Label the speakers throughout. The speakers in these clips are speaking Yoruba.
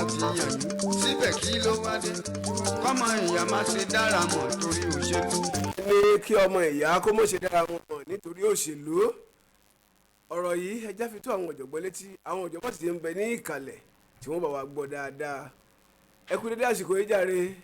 Speaker 1: Láti yàn yín síbẹ̀, kí ló wá dé kọ́mọ ìyá má ṣe dára mọ̀ torí òṣèlú?
Speaker 2: Ní kí ọmọ ìyá kó mọ̀ ṣe dára wọn mọ̀ nítorí òṣèlú. Ọ̀rọ̀ yìí, ẹja fi tó àwọn ọ̀jọ̀gbọ́n létí. Àwọn ọ̀jọ̀gbọ́n sì ti ń bẹ ní ìkàlẹ̀ tí wọ́n bá wa gbọ́ dáadáa. Ẹ kú dédé àsìkò yìí jàre.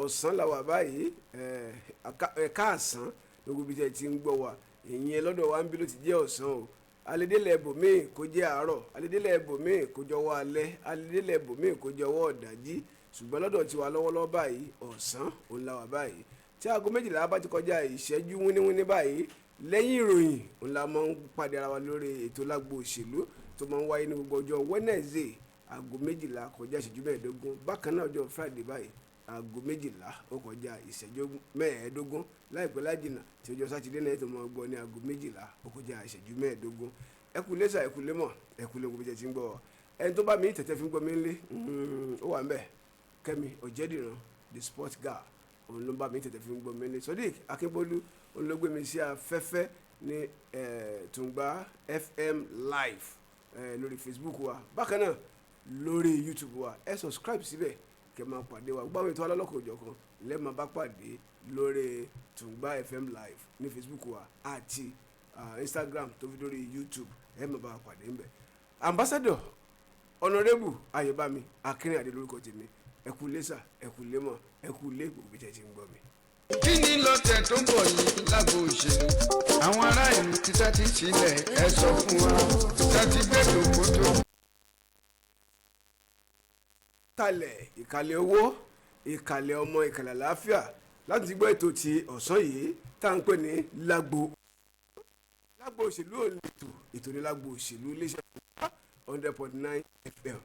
Speaker 2: Ọ̀sán la wà báyìí, ẹ káàsán gbogbo ibi tí ẹ ti ń gbọ́ wa. Ìyẹn lọ́dọ̀ wa ń bí ló ti jẹ́ ọ̀sán o. Alédélẹ̀ ibòmíì kó jẹ́ àárọ̀, alédélẹ̀ ibòmíì kó jọwọ́ alẹ́, alédélẹ̀ ibòmíì kó jọwọ́ ọ̀dájí, ṣùgbọ́n lọ́dọ̀ tiwa lọ́wọ́lọ́wọ́ báyìí, ọ̀sán òun la wà báyìí. Tí aago 12 bá ti kọjá ìṣẹ́jú wíníwíní báyìí, lẹ́yìn ìròyìn, òun la máa ń pàdé ara wa lórí ètò Lágbo Òṣèlú tó máa ń wáyé ní gbogbo ọjọ́ Wednesday, aago 12 kọjá ìṣẹ́jú 15. Bákan náà, ọjọ́ Friday báyìí, aago 12 ó kọjá ìṣẹ́jú 15. Láìpẹ́ lájìnà, tí ọjọ́ Sátidé náà, ètò máa gbọ́ ní aago 12 ó kọjá ìṣẹ́jú 15. Ẹ kú lẹ́sà, ẹ kú lẹ́mọ̀, ẹ kú lẹ́gbẹ̀ẹ́ bí ẹ ti ń gbọ́. Ẹni tó bá mi tẹ̀tẹ̀ fi ń gbọ́ mi ńlé, ó wà ń bẹ̀, Kẹ́mi Ọ̀jẹ̀dìran, the sport guy, òun ló ń bá mi tẹ̀tẹ̀ fi ń gbọ́ mi ńlé. Sodiq Akínbólú, òun ló gbé mi sí afẹ́fẹ́ ní Tùngbà FM live lórí Facebook wa, bákan náà lórí YouTube wa. Ẹ subscribe síbẹ̀ kẹ́ máa pàdé wa. Gbogbo àwọn ètò alọ́lọ́kọ̀ òjọ̀kan lẹ́ẹ̀ bá pàdé lórí Tùngbà FM live ní Facebook wa àti Instagram tó fi lórí YouTube. Ẹ máa bá wa pàdé ńbẹ̀. Ambassador Honourable Ayọ̀bámi Akínrìnàdé lórúkọ tèmi. Ẹ kú lẹ́sà, ẹ kú lẹ́mọ̀, ẹ kú lé gbogbo bí tẹ́ ti ń gbọ́ mi.
Speaker 1: Kí ni lọ́tẹ̀ tó ń bọ̀ yìí lágbo òṣèlú? Àwọn ará ìlú ti tẹ́tí sílẹ̀, ẹ sọ fún wa tẹ́tí gbé lòkótó.
Speaker 2: Kalẹ̀ ìkàlẹ̀ owó, ìkàlẹ̀ ọmọ, ìkàlẹ̀ àlàáfíà láti ti gbọ́ ètò ti ọ̀sán yìí tá à ń pè ní Lágbo Òṣèlú. Ò lè tò ètò ní Lágbo Òṣèlú, iléeṣẹ́ 100.9 FM.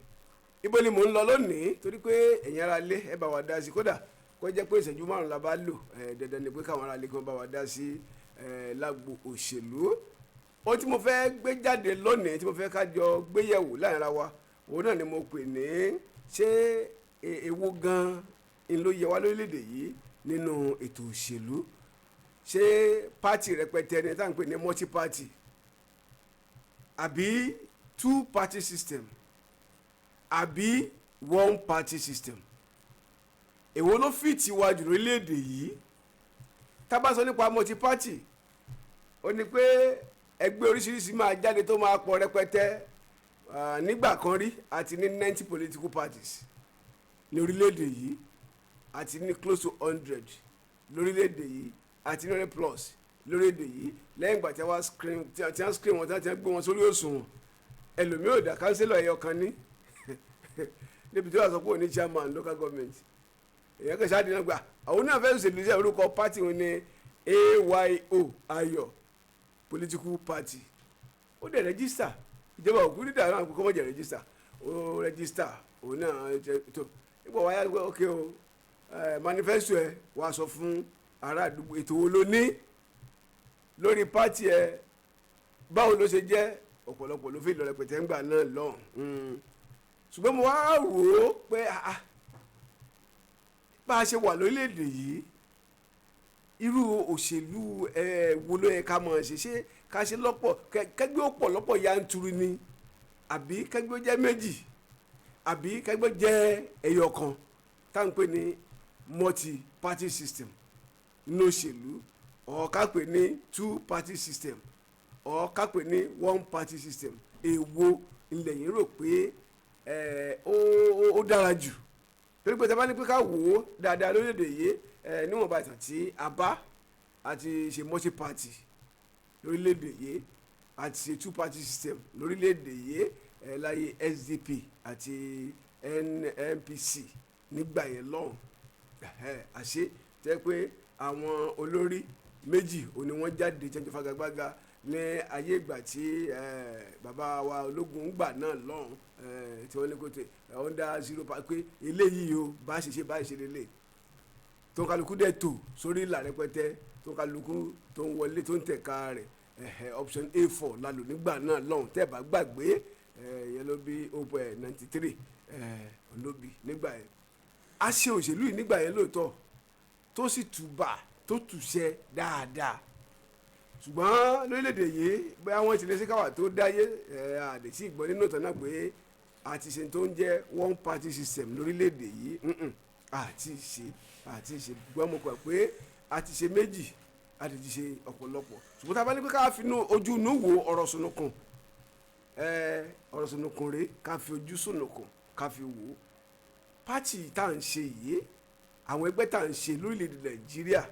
Speaker 2: Ibo ni mò ń lọ lónìí? Torí pé ẹ̀yin ará ilé, ẹ bá wa dá sí. Kódà kó jẹ́ pé ìṣẹ́jú 5 la bá lò, ẹ̀ dandan ni pé káwọn ará ilé kan bá wa dá sí ẹ̀ Lágbo Òṣèlú. Ohun tí mo fẹ́ gbé jáde lónìí, tí mo fẹ́ ká jọ gbéyẹ̀wò láàrin ara wa, òun náà ni mo pè ní ṣé èwo gan-an ń ló yẹ wá lórílẹ̀‐èdè yìí nínú ètò òṣèlú? Ṣé party rẹpẹtẹ ni tá à ń pè ní multi party, àbí two party system, àbí one party system? Èwo ló fit wa jù lórílẹ̀‐èdè yìí? Tá bá sọ nípa multi party, ó ní pé ẹgbẹ́ oríṣiríṣi máa jáde tó máa pọ̀ rẹpẹtẹ. Nígbà kan rí, àti ní 90 political parties ní orílẹ̀-èdè yìí, àti ní close to 100 lórílẹ̀-èdè yìí, àti ní 100 plus lórílẹ̀-èdè yìí. Lẹ́yìn ìgbà tí wọ́n screen, tí wọ́n screen wọn, tí wọ́n gbé wọn sórí òṣùwọ̀n, ẹlòmíì ò dá councillor ẹyọ kan ní níbi tí wọ́n sọ pé òní chairman local government. Èèyàn kan ṣáà náà gbà, àwọn náà fẹ́ẹ́ ṣèlú sí orúkọ party wọn ní AYO, Ayọ̀ political party. Ó dẹ̀ register. Ìjọba òkú dídà náà kó mọ̀ jẹ́ register, ó register. Òun náà jẹ́ tó nígbà wáyà gbé. Ok o, manifesto ẹ wàá sọ fún ará àdúgbò, ètò wo ló ní lórí party ẹ, báwo ló ṣe jẹ́? Ọ̀pọ̀lọpọ̀ ló fi lọ rẹpẹtẹ ńgbà náà lọ́hùn. Ṣùgbọ́n mo wá rò ó pé bá a ṣe wà lórílẹ̀‐èdè yìí, irú òṣèlú ẹ wo ló yẹ ká máa ṣe? Ṣé ká ṣe lọ́pọ̀, kẹ́gbẹ́ ó pọ̀ lọ́pọ̀ yanturu ni, àbí kẹ́gbẹ́ ó jẹ́ méjì, àbí kẹ́gbẹ́ jẹ́ ẹyọ kan tá à ń pè ní multi party system nínú òṣèlú, or ká pè ní two party system, or ká pè ní one party system? Èwo ilẹ̀ yìí rò pé ẹ ó dára jù? Torí pé tí a bá ní pé ká wò ó dáadáa lórílẹ̀‐èdè yìí, níwọ̀nba ìtàn tí a bá àti ṣe multi party lórílẹ̀‐èdè yìí, àti ṣe two party system lórílẹ̀‐èdè yìí, láyé SDP àti NNPC nígbà yẹn lọ́hùn. Àṣé tẹ́ pé àwọn olórí méjì òní wọ́n jáde tẹ́jọ́ fagagbága ní ayé ìgbà tí bàbá wa ológun gbà náà lọ́hùn, tí wọ́n ní kó tẹ under zero pa pé eléyìí o, bá ṣe ṣe bá ṣe lélẹ̀, tó ń kálukú dẹ̀ tò sórí ìlà rẹpẹtẹ, tó ń kálukú tó ń wọlé, tó ń tẹ̀ka rẹ̀. Option A4 la lò nígbà náà lọ́hùn, tẹ́ bá gbàgbé. Yẹn ló bí 93 ló bí nígbà yẹn. A ṣe òṣèlú yìí nígbà yẹn lóòótọ́, tó sì tùbà tó tùṣẹ dáadáa. Ṣùgbọ́n lórílẹ̀‐èdè yìí, bóyá wọ́n ti lé sí káwà tó dáyé ẹ̀ àdètí ìgbọ́ nínú ìtàn náà pé Àti ṣe tó ń jẹ́ one party system lórílẹ̀‐èdè yìí? Àti ṣe, àti ṣe gbọ́n. Mo kọ̀ pé a ti ṣe méjì, a ti ṣe ọ̀pọ̀lọpọ̀, ṣùgbọ́n tá a bá ní pé ká fi ojú inú wo ọ̀rọ̀ sunukun, ọ̀rọ̀ sunukun rèé, ká fi ojú sunukun ká fi wò ó, party tá à ń ṣe yìí, àwọn ẹgbẹ́ tá à ń ṣe lórílẹ̀‐èdè Nàìjíríà,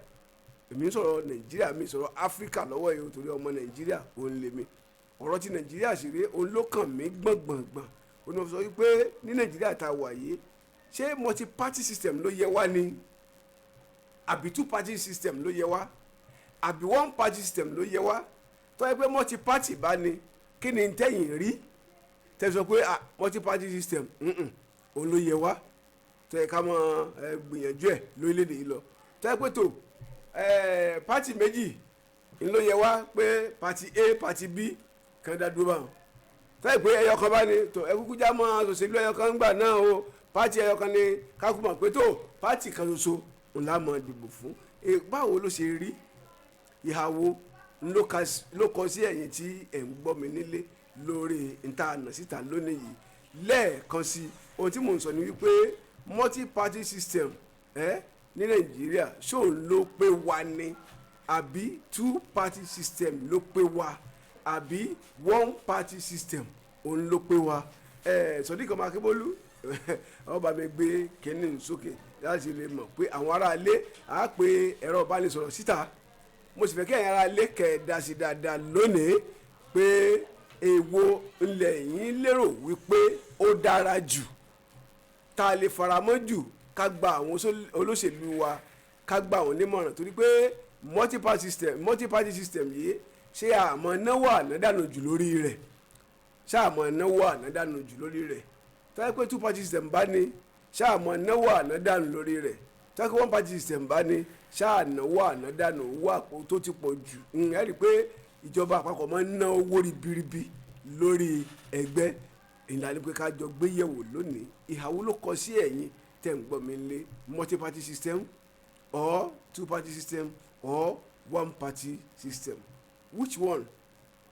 Speaker 2: èmi ń sọ̀rọ̀ Nàìjíríà, mi sọ̀rọ̀ Áfíríkà lọ́wọ́ yìí, torí ọmọ Nàìjíríà òun lèmi. Ọ̀rọ̀ ti Nàìjíríà sì rèé, òun ló kàn mí gbọ̀ngbọ̀ngbọ̀n. Òun ni mo sọ wípé ní Nàìjíríà tá a wà yìí, ṣé multi party system ló yẹ wá ni, àbí two party system ló yẹ wá, àbí one party system ló yẹ wá? Tó yẹ pé multi party bá ní, kí ni tẹ́yìn rí tẹ́ sọ pé, ah, multi party system òun ló yẹ wá, tó yẹ ká mọ gbìyànjú ẹ̀ lórílẹ̀‐èdè yìí lọ? Tó yẹ pé tó party méjì ń ló yẹ wá, pé party A, party B kan dá dúró báwọn? Tó yẹ pé ẹyọ kan bá ní tó, ẹ kúkú já mọ́ òṣèlú ẹyọ kan gbà náà o, party ẹyọ kan ní, kákú mọ̀ pé tó party kan ṣoṣo ńlá mọ̀ dìbò fún. Báwo ló ṣe rí? Ìhàwó ló kọ sí ẹ̀yìn tí ẹ̀ ń gbọ́ mi nílé lórí ìta síta lónìí yìí? Lẹ́ẹ̀kan sí, ohun tí mò ń sọ ni wípé multi party system ní Nàìjíríà, ṣóun ló pé wa ni, àbí two party system ló pé wa, àbí one party system òun ló pé wa? Sodiq ọmọ Akínbólú, ọba mi gbé kínní sókè láti lè mọ̀ pé àwọn aráalé á pe ẹ̀rọ ìbánisọ̀rọ̀ síta. Mo sì fẹ́ kí ẹ̀yin aráalé kẹ̀ ẹ́ dá sí dáadáa lónìí pé èwo ńlẹ̀ yín lérò wípé ó dára jù, tá a lè faramọ́ jù, ká gba àwọn olóṣèlú wa, ká gba àwọn onímọ̀ràn, torí pé multi party system yìí, ṣé àmọ́ náwó ànádànù jù lórí rẹ̀? Ṣé àmọ́ náwó ànádànù jù lórí rẹ̀? Tó yẹ pé two party system bá ní, ṣé àmọ́ náwó ànádànù lórí rẹ̀? Tó yẹ pé one party system bá ní, ṣé ànáwó ànádànù, owó àpò tó ti pọ̀ jù? Ẹ rí i pé ìjọba àpapọ̀ máa ń ná owó ribiribi lórí ẹgbẹ́. Ìlànà pé ká jọ gbéyẹ̀wò lónìí, ìhàwó ló kọ sí ẹ̀yin tẹ̀ ń gbọ́ mi lé: multi party system or two party system or one party system, which one?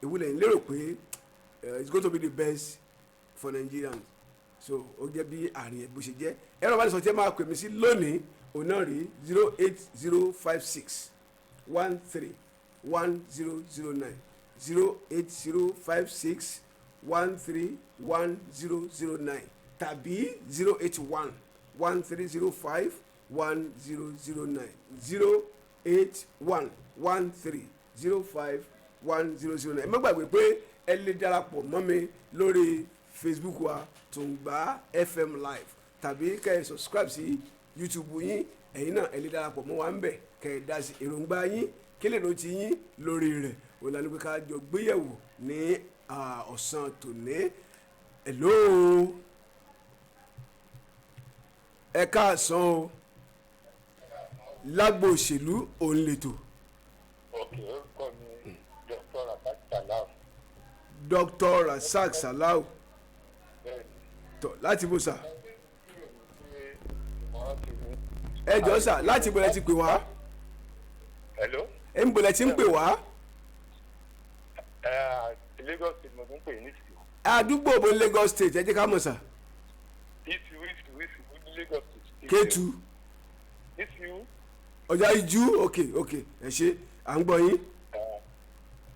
Speaker 2: Èwo lẹ̀yin lérò pé it's going to be the best for Nigerians? So ó jẹ́ bí àárín ẹ̀ bó ṣe jẹ́. Ẹ̀rọ ìbánisọ̀rọ̀ tí ẹ máa pè mí sí lónìí, òun náà rí 08056131009, 08056131009, tàbí 08113051009, 08113051009. Ẹ má gbàgbé pé ẹ lè darapọ̀ mọ́ mi lórí Facebook wa, Tùngbà FM Live, tàbí kẹ́ ẹ subscribe sí YouTube yín. Ẹ̀yin náà, ẹ lè darapọ̀ mọ́ wa ń bẹ̀, kẹ́ ẹ dá sí èròǹgbà yín, kí lè ló ti yín lórí rẹ̀. Òun lànà pé ká jọ gbéyẹ̀wò ní ọ̀sán tòní. Hello, ẹ káàsán o. Lágbo òṣèlú òun lètò.
Speaker 3: Ok, orúkọ mi Dr. Rasaq Salam.
Speaker 2: Dr. Rasaq Salau.
Speaker 3: Bẹ́ẹ̀ni.
Speaker 2: Tọ láti bó sà?
Speaker 3: Ìmọ̀ràn ti ní.
Speaker 2: Ẹ jọ sà, láti bó lẹ ti pè wá?
Speaker 3: Hello.
Speaker 2: Ẹ ń bó lẹ ti ń pè wá?
Speaker 3: Lagos State mo tún pè ní ìsìn.
Speaker 2: Àdúgbò bo ní Lagos State? Ẹ jẹ́ ká mọ̀ sà.
Speaker 3: Ìsìwú, Ìsìwú, Ìsìwú ní Lagos State.
Speaker 2: Kétu?
Speaker 3: Ìsìwú.
Speaker 2: Ọjà Ìjú. Ok, ẹ ṣe, à ń gbọ́ yín.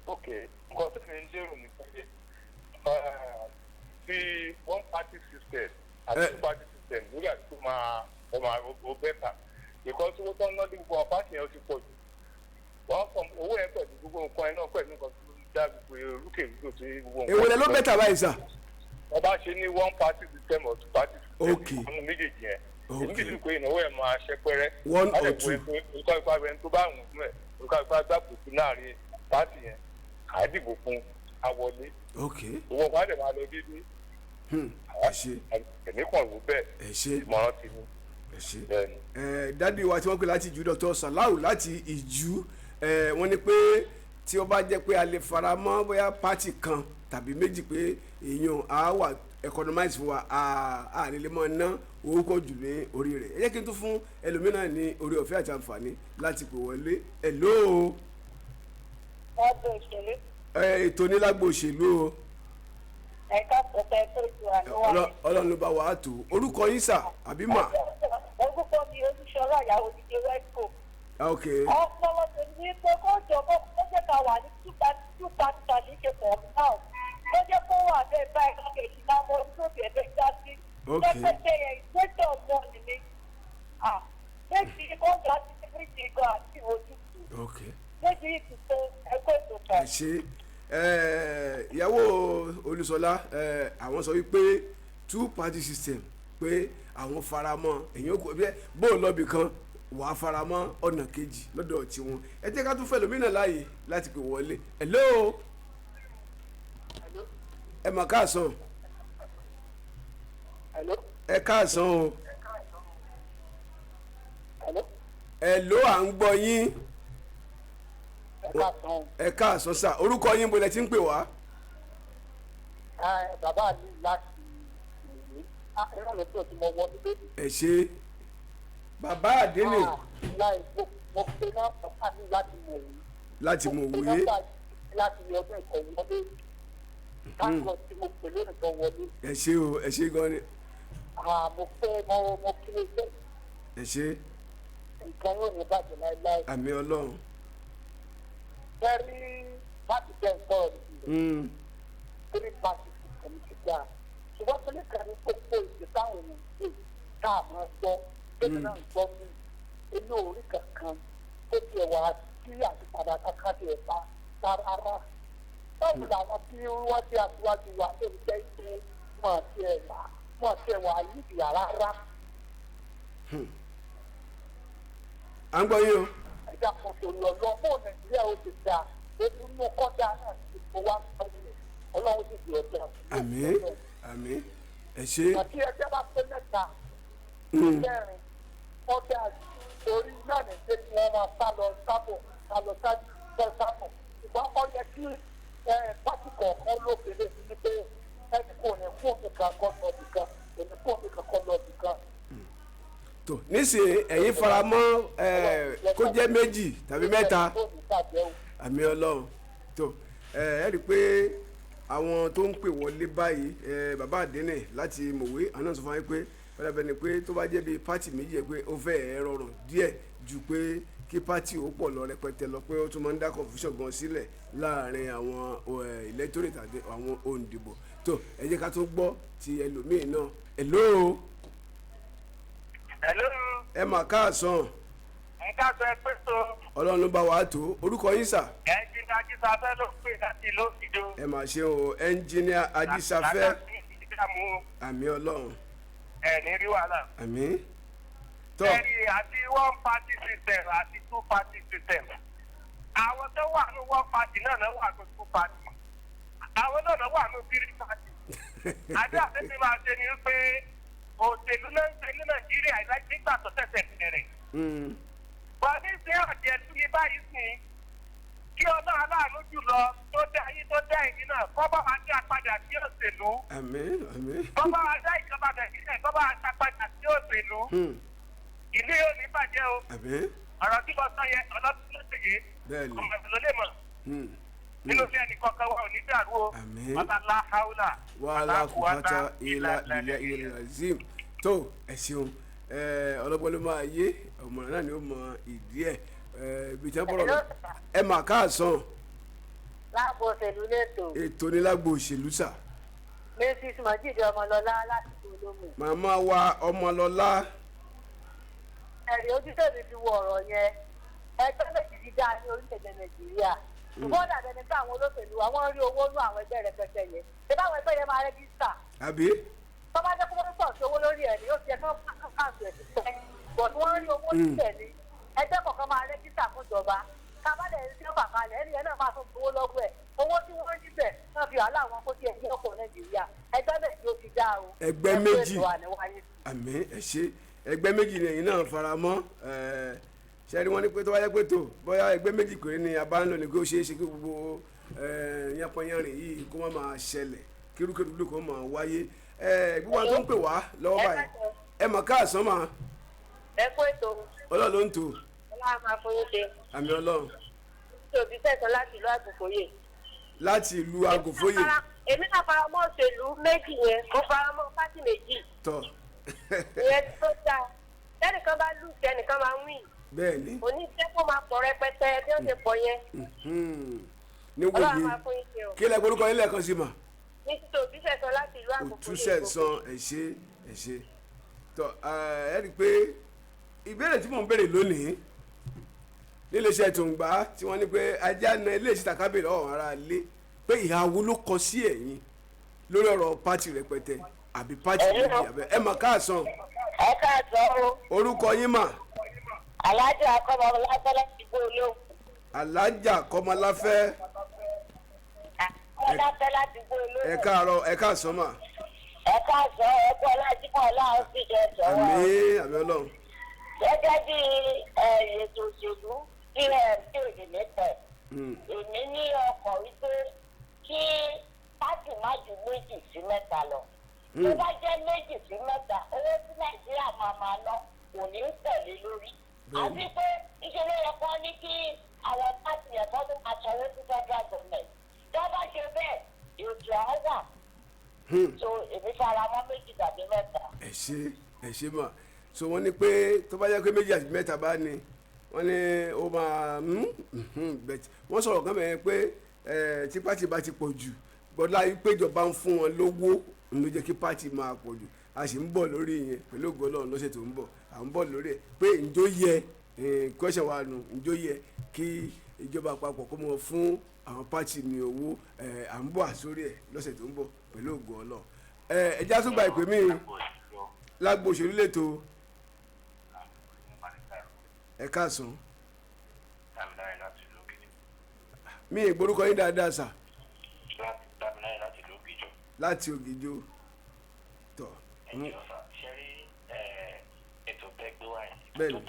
Speaker 3: Ok, nǹkan tó mi ń lérò ní pé ti one party system àti two party system lórí àti tó máa ó máa ó better, because owó tó ń ná ní gbogbo àwọn party yẹn, ó ti pọ̀ jù. Wọ́n kàn owó yẹn pẹ̀lú gbogbo nǹkan yẹn náà, pẹ̀lú nǹkan tó ń dá gbogbo rúkèrúdò tí gbogbo nǹkan.
Speaker 2: Èwo lẹ ló better báyìí sà?
Speaker 3: Wọ́n bá ṣe ní one party system or two party system, ọ̀nà méjèèjì yẹn, èmi kì í sì pé ìnáwó ẹ̀ máa ṣẹ́pẹ́rẹ́.
Speaker 2: One or two.
Speaker 3: Olùkọ́ ìpá ẹni tó bá wù ú ẹ̀, olùkọ́ ìpá gbàgbó sí láàrin party yẹn, àdìbò fún àwọlé, owó kan á dẹ̀ máa lọ déédéé.
Speaker 2: Ẹ ṣe.
Speaker 3: Èmi kàn wò bẹ́ẹ̀.
Speaker 2: Ẹ ṣe.
Speaker 3: Ìmọ̀ràn ti ní.
Speaker 2: Ẹ ṣe.
Speaker 3: Bẹ́ẹ̀ni.
Speaker 2: Ẹ daddy wa tí wọ́n pè láti Ìjú, Dr. Salau láti Ìjú, ẹ wọ́n ní pé tí ó bá jẹ́ pé a lè fara mọ́ bóyá party kan tàbí méjì, pé èèyàn á wà economize fún wa, a lè lè máa ná owó kọ jù ní orí rẹ̀. Ẹ jẹ́ kí n tún fún ẹlòmíràn ní orí ọ̀fẹ́ àti àǹfààní láti pè wọlé. Hello.
Speaker 4: Lágbo òṣèlú.
Speaker 2: Ẹ ètò onílágbò òṣèlú o.
Speaker 4: Ẹ̀ka pẹ̀pẹ̀ tó ju àná wa.
Speaker 2: Ọlọ́run ló bá wa tó. Orúkọ yín sà àbí mà?
Speaker 4: Orúkọ mi Olúṣọlá ìyàwó díje Westco.
Speaker 2: Ok.
Speaker 4: Ọpọlọ tèmi ní pé kó jọ kó jẹ́ ká wà ní two party tàbí ṣe pọ̀ náà. Ó jẹ́ kó wà bẹ́ẹ̀ báyìí lọ́kẹ̀ẹ́sì máa mọ orí tó bẹ̀ẹ́ bẹ́ẹ̀ já sí.
Speaker 2: Ok.
Speaker 4: Pẹ́pẹ́pẹ́ yẹn ìgbésẹ̀ ọmọ nìyí. Méjì kó jọ àti méjì gan àti ojútùú.
Speaker 2: Ok.
Speaker 4: Méjì yìí ti tó ẹgbẹ́ ètò kan.
Speaker 2: Ẹ ṣe ìyàwó Olúṣọlá, àwọn sọ wípé two party system pé àwọn faramọ́ èyàn kò bí bó lọ́bì kan wàá faramọ́ ọ̀nà kejì lọ́dọ̀ tiwọn. Ẹ jẹ́ ká tún fẹ́ lómìnà láàyè láti pè wọlé. Hello, ẹ mà káàsán.
Speaker 3: Hello?
Speaker 2: Ẹ káàsán o.
Speaker 3: Hello?
Speaker 2: Hello, à ń gbọ́ yín.
Speaker 3: Ẹ káàsán.
Speaker 2: Ẹ káàsán sà, orúkọ yín, bo lẹ ti ń pè wá?
Speaker 3: Bàbá mi láti ìlú ìrànlọ́ tó ti mọ wọ níbẹ̀.
Speaker 2: Ẹ ṣe, bàbá àdínì.
Speaker 3: Láì mo pe náà bàbá mi láti mọ̀ wí.
Speaker 2: Láti mọ̀
Speaker 3: Mo pe
Speaker 2: wí.
Speaker 3: nọ́mbà láti ọdún ìkọ̀ wọlé. Káàkiri tí mo pè lónìí kan wọlé.
Speaker 2: Ẹ ṣe o, ẹ ṣe gan ni.
Speaker 3: Mo fẹ́ mo kí ló fẹ́.
Speaker 2: Ẹ ṣe.
Speaker 3: Nǹkan yóò ní bàjẹ́ láéláé.
Speaker 2: Àmì Ọlọ́run.
Speaker 3: Fẹ́ rí láti jẹ́ nǹkan ọ̀rọ̀ three party system ti dáa, ṣùgbọ́n tó ní kan ní kókó ìdí táwọn èèyàn ń gbé tá a máa gbọ́ tẹ́lẹ̀ náà ń gbọ́ mí inú orí kankan tó tiẹ̀ wá sí àtìpadà kankan tiẹ̀ bá rárá. Báwo làwọn tí wọ́n jẹ́ aṣíwájú wa tó ń jẹ́ pé wọ́n tiẹ̀ wá yíyí rárá?
Speaker 2: À ń gbọ́ yín o.
Speaker 3: Ẹ̀dá kan tó lọ lọ bó Nàìjíríà ó ti dáa, ó tún mú kọ́dà náà ti fowó wá Ọlọ́run sì di ọjà.
Speaker 2: Àmín, àmín, ẹ ṣe.
Speaker 3: Àti ẹgbẹ́ bá pé mẹ́ta, mẹ́rin, ọjà orí náà ní pé kí wọ́n máa sá lọ sábọ̀, sá lọ sábọ̀, ṣùgbọ́n ó yẹ kí pátì kọ̀ọ̀kan lóde lè fi ní pé ẹnì kò ní kú òmì kan kọ́ lọ bì kan, èmi kú òmì kan kọ́ lọ bì kan.
Speaker 2: Tó nísìnyí, ẹ̀yin faramọ́ kó jẹ́ méjì tàbí mẹ́ta? Àmì Ọlọ́run. Tó ẹ rí i pé àwọn tó ń pè wọlé báyìí, bàbá àdínì láti mọ̀wé, àwọn náà sọ fún wa pé wọ́n dàbẹ̀ ni pé tó bá jẹ́ bíi pátì méjì ẹ̀ pé ó fẹ́ ẹ̀ rọrùn díẹ̀ ju pé kí pátì ó pọ̀ lọ rẹpẹtẹ lọ, pé ó tún máa ń dá confusion gan sílẹ̀ láàrin àwọn electorate àti àwọn òǹdìbò. Tó ẹ jẹ́ ká tó gbọ́ ti ẹlòmíì náà. Hello.
Speaker 5: Hello.
Speaker 2: Ẹ mà káàsán.
Speaker 5: Ẹ káàsán, ẹ pé so.
Speaker 2: Ọlọ́run ló bá wa tó. Orúkọ yín sà?
Speaker 5: Ẹnjìnà Ajísafẹ́ ló pè láti ìlú Òkìjọ.
Speaker 2: Ẹ mà ṣe o, ẹnjìníà Ajísafẹ́. Àmì Ọlọ́run.
Speaker 5: Ẹ ní rí wàhálà.
Speaker 2: Àmì. Tọ́.
Speaker 5: Ẹ̀rí àti one party system àti two party system. Àwọn tó wà ní one party náà náà wà ní two party. Àwọn náà náà wà ní three party. Àdé àtẹ́sí máa ṣe ni pé òṣèlú náà ń ṣe ní Nàìjíríà nígbà tó tẹ̀sẹ̀ bẹ̀rẹ̀. Wọ́n ní ṣé ọ̀jẹ̀lú ní báyìí sìn kí Ọlọ́run aláàánú jùlọ tó dá ayé tó dá ẹ̀mí náà kọ́ bá wa dá padà sí òṣèlú.
Speaker 2: Àmín, àmín.
Speaker 5: Kọ́ bá wa dá ìjọba Nàìjíríà, kọ́ bá wa dá padà sí òṣèlú. Ìlú yóò ní bàjẹ́ o.
Speaker 2: Àmín.
Speaker 5: Ọ̀rọ̀ tí mo sọ yẹn ọlọ́dún ló ṣe yé.
Speaker 2: Bẹ́ẹ̀ni.
Speaker 5: Ọmọ ìlú lè mọ̀. Nínú bí ẹnì kọ̀ọ̀kan wa ò ní dàrú o.
Speaker 2: Àmín.
Speaker 5: Wàhálà haúlà.
Speaker 2: Wàhálà kùkàtà ìlà ìlà ìlà zim. Tó ẹ ṣeun, ọlọ́gbọ́n ló máa yé, ọmọ náà ni ó mọ ìdí ẹ̀ ibi tí wọ́n bọ̀rọ̀ lọ. Ẹ mà káàsán.
Speaker 4: Láàbò òṣèlú lẹ́tọ̀.
Speaker 2: Ètò ní lágbo òṣèlú sà.
Speaker 4: Mrs Majid Ọmọlọlá láti Olómù.
Speaker 2: Màmá wa Ọmọlọlá.
Speaker 4: Ẹ̀rí ojúṣe mi fi wo ọ̀rọ̀ yẹn, ẹgbẹ́ méjì ti dáa ní orílẹ̀-èdè Nàìjíríà, ṣùgbọ́n dàbẹ̀ ni pé àwọn olóṣèlú àwọn rí owó nú àwọn ẹgbẹ́ rẹpẹtẹ yẹn. Ṣé báwọn ẹgbẹ́ yẹn máa rẹ́gísítà?
Speaker 2: Àbí.
Speaker 4: Tọ́ba jẹ́ kó wọ́n pọ̀ sí owó lórí ẹ̀ ni ó ti ẹ̀ kán káàtó ẹ̀ ti pẹ́, bọ̀ tí wọ́n rí owó níbẹ̀ ni ẹgbẹ́ kọ̀ọ̀kan máa rẹ́gísítà fún ìjọba kábàlẹ̀ ẹni tí ó bà kalẹ̀, ẹni yẹn náà máa tún gbowó lọ́wọ́ ẹ̀. Owó tí wọ́n rí bẹ̀ náà fi wàhálà wọn kó tí ẹgbẹ́ ọkọ̀ Nàìjíríà. Ẹgbẹ́ méjì ó ti dá o.
Speaker 2: Ẹgbẹ́ méjì.
Speaker 4: Ẹgbẹ́ ètò àníwáyé.
Speaker 2: Àmín, ẹ ṣe. Ẹgbẹ́ méjì ni ẹ̀yin náà fara mọ́. Ṣe rí wọn ní pé tó wáyé pé tó bóyá ẹgbẹ́ méjì péré ni a bá ń lò ní pé ó ṣeé ṣe kí gbogbo yánpọnyánrin yìí kó má máa ṣẹlẹ̀, kírúkèrúdò kó máa wáyé. Gbogbo àwọn tó ń pè wá lọ́wọ́ báyìí, ẹ mọ̀ káàsán mà.
Speaker 4: Ẹ kó ètò.
Speaker 2: Ọlọ́run ló ń tò.
Speaker 4: Ọlọ́run máa fọyín ṣe.
Speaker 2: Àmì Ọlọ́run.
Speaker 4: Tí òbí sẹ̀sán láti ìlú Àgùnfòyè.
Speaker 2: Láti ìlú Àgùnfòyè.
Speaker 4: Èmi náà fara mọ́ òṣèlú méjì yẹn, mo fara mọ́ pátì méjì.
Speaker 2: Tọ́.
Speaker 4: Ìyẹn tó dáa. Tẹ́nìkan bá lù tẹ́nìkan máa ń wìn.
Speaker 2: Bẹ́ẹ̀ ni.
Speaker 4: Òní jẹ́ kó máa pọ̀ rẹpẹtẹ bí ó ṣe pọ̀ yẹn.
Speaker 2: Ní
Speaker 4: Ọlọ́run
Speaker 2: wòye
Speaker 4: máa fún yín ṣe o.
Speaker 2: Kí lẹ gbórúkọ yín lẹ́ẹ̀kan sí mà?
Speaker 4: Ní títí òbí sẹ̀sán láti ìlú àkókò.
Speaker 2: Òtúnṣẹ̀sán, ẹ ṣé, ẹ ṣé. Tọ́, ẹ rí i pé ìbéèrè tí mò ń béèrè lónìí níléeṣẹ́ tòǹgbà tí wọ́n ní pé ajá na ilé ìsìta kábèrè ọ̀hún ara lé pé ìhà wo ló kọ sí ẹ̀yìn lórí ọ̀rọ̀ pátì rẹpẹtẹ àbí pátì méjì àbẹ ẹ mà káàsán.
Speaker 4: Ẹ káàsán o.
Speaker 2: Orúkọ yín mà?
Speaker 4: Alájà akọ́mọ lásán láti gbó olóhùn.
Speaker 2: Alájà Kọmọláfẹ́.
Speaker 4: Kọ́láfẹ́ láti gbó olóhùn.
Speaker 2: Ẹ káàárọ̀, ẹ káàsán mà.
Speaker 4: Ẹ káàsán, ẹ kú ọlájímọ̀ ọláhùn sì jẹ́ sọ̀rọ̀.
Speaker 2: Àmín, àmín Ọlọ́run.
Speaker 4: Gẹ́gẹ́ bí ètò òṣèlú tí ẹ béèrè nípa ẹ̀, èmi ní ọkàn wípé kí pátì má ju méjì sí mẹ́ta lọ. Tó bá jẹ́ méjì sí mẹ́ta, owó tí Nàìjíríà máa máa ná kò ní í tẹ̀lé lórí. Àti pé ìṣe ló yẹ kán ní kí àwọn pátì yẹn kán tó máa sanwó sí federal government. Tó bá ṣe bẹ́ẹ̀, ètò àwọn wà. So èmi fara mọ́ méjì tàbí mẹ́ta.
Speaker 2: Ẹ ṣé, ẹ ṣé mà. So wọ́n ní pé tó bá jẹ́ pé méjì àti mẹ́ta bá ní, wọ́n ní ó máa bẹ̀t wọ́n sọ̀rọ̀ kan bẹ̀rẹ̀ pé tí pátì bá ti pọ̀ jù gbọ́dọ̀ ayé péjọba ń fún wọn lówó ló jẹ́ kí pátì máa pọ̀ jù. A sì ń bọ̀ lórí yẹn pẹ̀lú ògo Ọlọ́run lọ́sẹ̀ tó ń bọ̀. À ń bọ̀ lórí ẹ̀ pé ǹjọ́ yẹ question wa nù, ǹjọ́ yẹ kí ìjọba àpapọ̀ kó mọ fún àwọn pátì ní owó? À ń bọ̀ àsórí ẹ̀ lọ́sẹ̀ tó ń bọ̀ pẹ̀lú ògo Ọlọ́run. Ẹ já tún gba ìpè mí lágbo òṣèlú lẹ́tọ̀ọ́. Ẹ káàsán. Mi ì gbórúkọ yín dáadáa sà. Láti Ògìjò. Tọ. Bẹ́ẹ̀ni,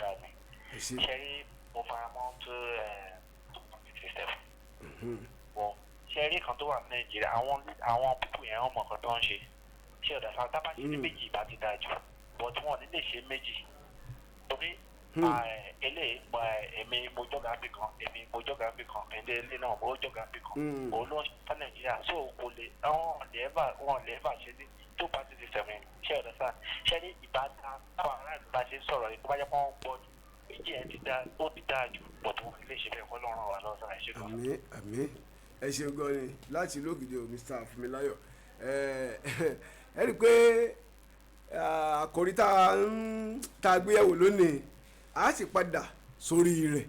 Speaker 2: ẹ ṣe.
Speaker 6: Ṣẹ́rí, mo fara mọ́ tó system wọ́n. Ṣẹ́rí kan tó wà ní Nàìjíríà, àwọn pípù yẹn, wọ́n mọ̀ nǹkan tó ń ṣe. Ṣé ọ̀dà sáà tá bá ṣe ní méjì ìbá ti dáa jù, but wọn ò ní lè ṣe méjì torí eléyìí, èmi mo jọ́gà bí kan, èmi mo jọ́gà bí kan, ilé náà mo jọ́gà bí kan. Òun ló ń ṣe Nàìjíríà, so kò lè wọn lè ẹ́fà, wọn lè ẹ́fà ṣe ní two party system yẹn. Ṣé ọ̀dà sáà ṣé ní ìbátan táwọn aráàlú bá ṣe ń sọ̀rọ̀ yìí, tó bá jẹ́ pé wọ́n gbọ́ ni, méjì ẹ̀ ti dáa, ó ti dáa jù, but wọn lè ṣe bẹ́ẹ̀. Kọ́ lọ́rùn wa lọ́sàn-án. Ẹ̀ ṣe gan.
Speaker 2: Àmín, àmín. Ẹ ṣeun gan ni láti ìlú Ògìjò, Mr. Fúnmiláyọ̀. Ẹ rí i pé àkòrí tá a gbéyẹ̀wò lónìí, a sì padà sórí rẹ̀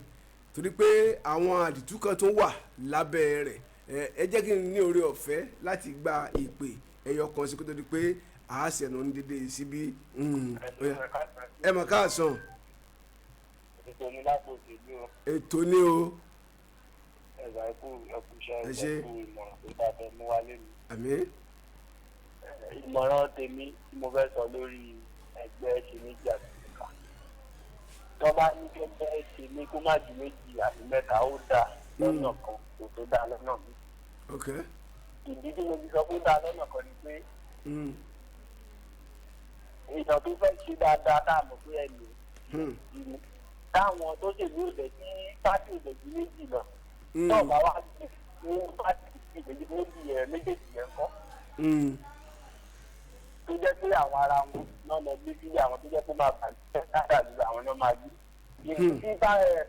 Speaker 2: torí pé àwọn àdìtú kan tó wà lábẹ́ rẹ̀. Ẹ jẹ́ kí n ní oore ọ̀fẹ́ láti gba ìpè ẹyọ kan sí kó tó di pé a ṣẹ̀nà ní dédé síbí. Ẹ mọ̀ káàsán.
Speaker 3: Ètò ní lápò òṣèlú o.
Speaker 2: Ètò ní o.
Speaker 3: Ẹ̀sà, ẹ̀kú, ẹ̀kú iṣẹ́, ẹ̀kú ìmọ̀ràn tó bá tẹ mú wálé mi.
Speaker 2: Àmín.
Speaker 3: Ìmọ̀ràn tèmi tí mo fẹ́ sọ lórí ẹgbẹ́ ṣe méjì àti mẹ́ta, tó bá ní kẹ́kẹ́ ṣe ní kó má ju méjì àti mẹ́ta, ó dáa lọ́nà kan, kò tó dáa lọ́nà mi. Ìdí tí mo fi sọ pé ó dáa lọ́nà kan ni pé èèyàn tó fẹ́ ṣe dáadáa tá a mọ̀ pé ẹ lò táwọn tó ṣèlú òdẹ tí pátì òdẹ tí méjì lọ tó bá wá ní pátì méjì yẹn, méjèèjì yẹn kọ́, tó jẹ́ pé àwọn ara wọn náà lọ gbé sílé, àwọn tó jẹ́ pé máa bàjẹ́ dáadáa lù àwọn náà máa gbé. Ìdí tí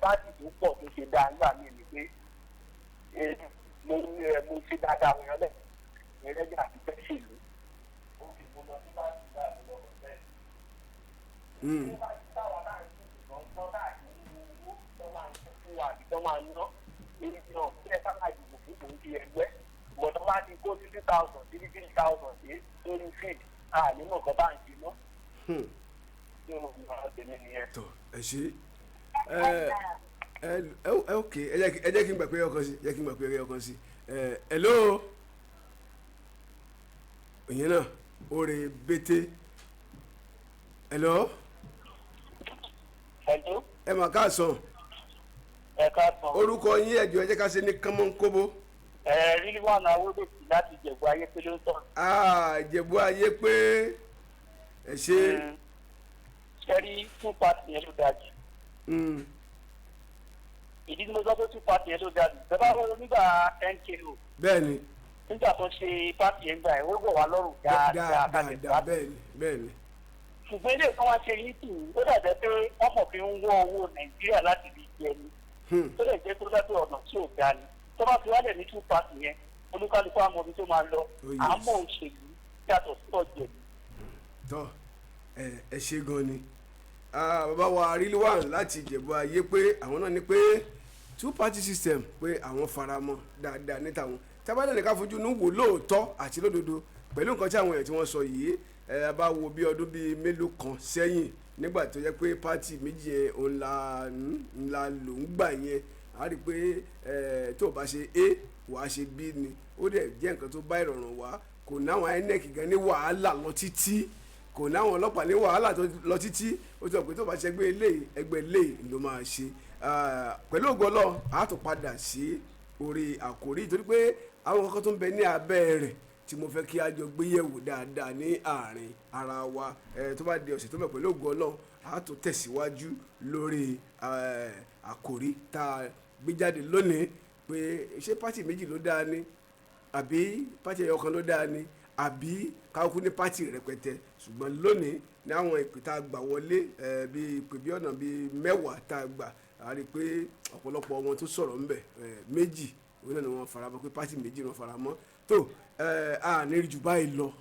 Speaker 3: pátì tó pọ̀ tó ṣe dáa nígbà míì ni pé mo ṣe dáadáa, àwọn èèyàn lẹ̀ ẹlẹ́jà àti fẹ́ ṣèlú. Ó fi mo lọ sí pátì láti lọ bẹ́ẹ̀. Tó máa ná èèyàn kí ẹ sábà dìbò fún òun ti ẹgbẹ́ bọ̀dọ̀ bá ti kó 50,000, 33,000 sí lórí feed, àní mọ̀ nǹkan bá ń ṣe mọ́. Tí mo fi máa tèmi nìyẹn.
Speaker 2: Tọ, ẹ ṣe. Ẹ ẹ ẹ ok, ẹ jẹ́ kí n gbà pé ọkàn sí, ẹ jẹ́ kí n gbà pé ọkàn sí. Ẹ hello, ìyẹn náà ó rè bété. Hello.
Speaker 3: Hello.
Speaker 2: Ẹ mà káàsán.
Speaker 3: Ẹ káàsán.
Speaker 2: Orúkọ yín, ẹ jọ̀ọ́, ẹ jẹ́ ká ṣe ní kánmọ́nkóbó.
Speaker 3: Ẹ rí wà náà wọlé sí láti Ìjẹ̀bú Ayé pé ló ń sọ̀rọ̀.
Speaker 2: Ìjẹ̀bú Ayé pé, ẹ ṣe.
Speaker 3: Ṣe rí, two party yẹn ló dáa jù. Ìdí tí mo sọ pé two party yẹn ló dáa jù, bẹ́ẹ̀ bá wọ́n nígbà MKO.
Speaker 2: Bẹ́ẹ̀ni.
Speaker 5: Nígbà tó ṣe party yẹn gbà ẹ̀, ó rọ̀ wá lọ́rùn dáadáa ká lè
Speaker 2: dáadáa
Speaker 5: gbà.
Speaker 2: Bẹ́ẹ̀ ni, bẹ́ẹ̀ ni.
Speaker 5: Ṣùgbọ́n ilé ìkan wá ṣe yìí tì í, ó dàbẹ́ pé wọ́n mọ̀ fi ń wọ́ owó Nàìjíríà láti fi jẹ ni. Tó lè jẹ́ tó dápẹ́ ọ̀nà tí ò dáa ni. Tó bá fi wálẹ̀ ní two party yẹn, olúkálukú á mọ ibi tó máa lọ.
Speaker 2: Oh, yes.
Speaker 5: Àmọ́ òṣèlú yàtọ̀ sí ọ̀jẹ̀.
Speaker 2: Tọ́ ẹ, ẹ ṣe gan ni. Ah, bàbá wa Rilwan láti Ìjẹ̀bú Ayé, pé àwọn náà ní pé two party system, pé àwọn faramọ́ dáadáa ní tàwọn. Tábàdàn ní ká fojú inú wò lóòótọ́ àti lódodo pẹ̀lú nǹkan tí àwọn èèyàn tí wọ́n sọ yìí, ẹ a bá wo bí ọdún bíi mélòó kan sẹ́yìn, nígbà tó jẹ́ pé party méjì yẹn òun la ńlá ló ń gbà yẹn, a rí i pé ẹ tó o bá ṣe A, wàá ṣe B ni. Ó dẹ̀ jẹ́ nǹkan tó bá ìrọ̀rùn wá, kò náwọn INEC gan ní wàhálà lọ títí, kò náwọn ọlọ́pàá ní wàhálà tó lọ títí. Ó ti sọ pé tó bá ṣe ẹgbẹ́ eléyìí, ẹgbẹ́ eléyìí ló máa ṣe. Ah, pẹ̀lú ògo Ọlọ́run, a tún padà sí orí àkòrí, torí pé àwọn kankan tó ń bẹ ní abẹ́ rẹ̀ tí mo fẹ́ kí a jọ gbé yẹ̀wò dáadáa ní àárín ara wa. Tó bá di ọ̀sẹ̀ tó bẹ̀, pẹ̀lú ògo Ọlọ́run, a tún tẹ̀síwájú lórí àkòrí tá a gbé jáde lónìí, pé ṣé party méjì ló dáa ni, àbí party ẹyọ kan ló dáa ni, àbí káwọ́kú ní party rẹpẹtẹ? Ṣùgbọ́n lónìí, ní àwọn ìpè tá a gbà wọlé, bí ìpè bí ọ̀nà bíi 10 tá a gbà, a rí i pé ọ̀pọ̀lọpọ̀ wọn tó sọ̀rọ̀ ńbẹ̀, méjì òun náà ni wọ́n faramọ́, pé party méjì ni wọ́n faramọ́. Tó a ní rí jù báyìí lọ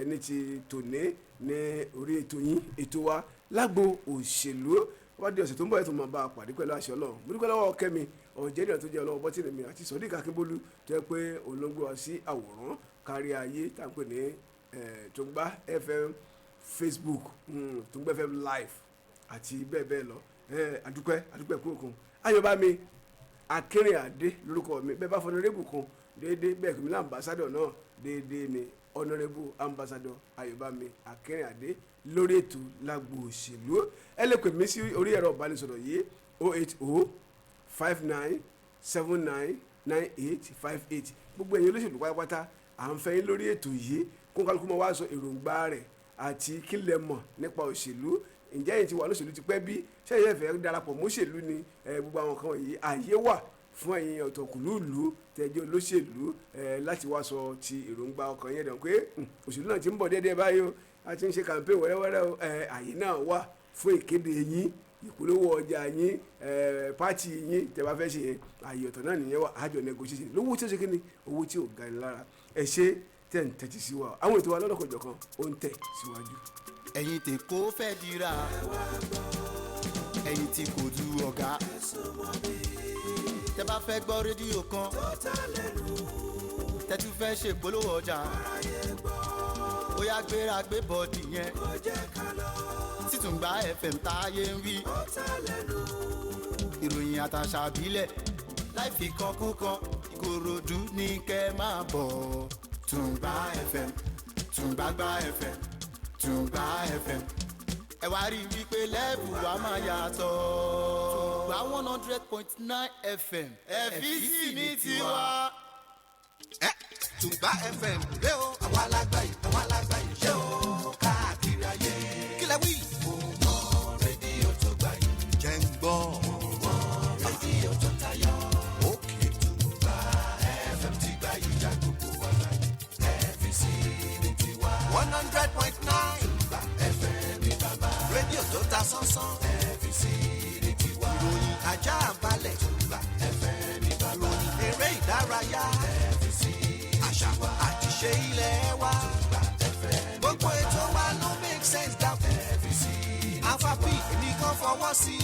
Speaker 2: ní ti tòní ní orí ètò yín, ètò wa, Lágbo Òṣèlú. Wọ́n bá di ọ̀sẹ̀ tó ń bọ̀, ẹ̀ tó máa bá a pàdé pẹ̀lú àṣẹ Ọlọ́run. Mo dúpẹ́ lọ́wọ́ Kẹ́mi Ọ̀jẹ̀dẹ̀ tó jẹ́ ọlọ́wọ́ bọ́tìnì mi, àti Sodiq Akínbólú tó yẹ pé òun ló ń gbé wa sí àwòrán kárí ayé tá à ń pè ní Tungba FM Facebook, Tungba FM live àti bẹ́ẹ̀ bẹ́ẹ̀ lọ. Àdúpẹ́, àdúpẹ́ kúrò kan. Ayọ̀bámi Akínrìnàdé lórúkọ mi. Bẹ́ẹ̀ bá fọnrẹ́bù kan déédéé, bẹ́ẹ̀ kìmílà ambassador náà déédéé ni, Honourable Ambassador Ayọ̀bámi Akínrìnàdé lórí ètò Lágbo Òṣèlú. Ẹ lè pè mí sí orí ẹ̀rọ ìbánisọ̀rọ̀ yìí: 08059799858. Gbogbo ẹ̀yin olóṣèlú pátápátá, à ń fẹ́ yín lórí ètò yìí, kó kálukú máa wá sọ èròǹgbà rẹ̀ àti kí lẹ mọ̀ nípa òṣèlú. Ǹjẹ́ ẹ̀yin ti wà lóṣèlú ti pẹ́ bí? Ṣé ẹ̀yin fẹ́ darapọ̀ mọ́ṣèlú ni? Gbogbo àwọn kan yìí, ààyè wà fún ẹ̀yin ọ̀tọ̀kùlúùlú tẹ̀jẹ́ olóṣèlú láti wá sọ ti èròǹgbà ọkàn yẹn dàn pé òṣèlú náà ti ń bọ̀ déédéé báyìí o, a ti ń ṣe campaign wẹ́rẹ́wẹ́rẹ́ o. Ààyè náà wà fún ìkéde yín, ìpolówó ọjà yín, party yín tẹ́ bá fẹ́ ṣe yẹn. Ààyè ọ̀tọ̀ náà nìyẹn wà. Àjọ negotiation lówó tí ó ṣe kí ni, owó tí ò ga ni lára. Ẹ ṣé tẹ̀ ń tẹ́tí sí wa. Àwọn ètò wa lọ́lọ́kọ̀ọ́jọ̀kan ó ń tẹ̀ síwájú.
Speaker 7: Ẹ̀yin tí kò fẹ́ dira, ẹ̀yin tí kò du ọ̀gá, tẹ bá fẹ́ gbọ́ rédíò kan tẹ tún fẹ́ ṣèpolówó ọjà, ó yá gbéra gbé bọ́ọ̀dì yẹn títúngbà FM táyé ń wí. Ìròyìn àtàṣà àbílẹ̀ láì fi kan kú kan. Ìkòròdú ní kẹ́ máa bọ̀. Tùngbà FM, Tùngbà gbà FM, Tùngbà FM. Ẹ wá rí i wípé lẹ́bù wa máa yàtọ̀. Tùngbà 100.9 FM ẹ̀fíìsì ní tiwa.
Speaker 8: Tùngbà FM rẹ o, àwa lágbà yìí, àwa lágbà yìí ṣé o, káàkiri ayé. Kílẹ̀ wí. Mo mọ rédíò tó gbà yìí. Jẹ́ ń gbọ́. Mo mọ rédíò tó tayọ. Òkè Tùngbà FM ti gbà yìí já gbogbo wa gbà yìí. FCC ní tiwa. 100.9. Tùngbà FM ní bàbá. Rédíò tó ta sánsán. FCC ní tiwa. Ìròyìn ajá balẹ̀. Tùngbà FM ní bàbá. Ìròyìn eré ìdárayá. FCC àṣà àti ṣe ilẹ̀ wa. Gbogbo ètò wa ló make sense dá. Alpha P, èmi kan fọwọ́ sí.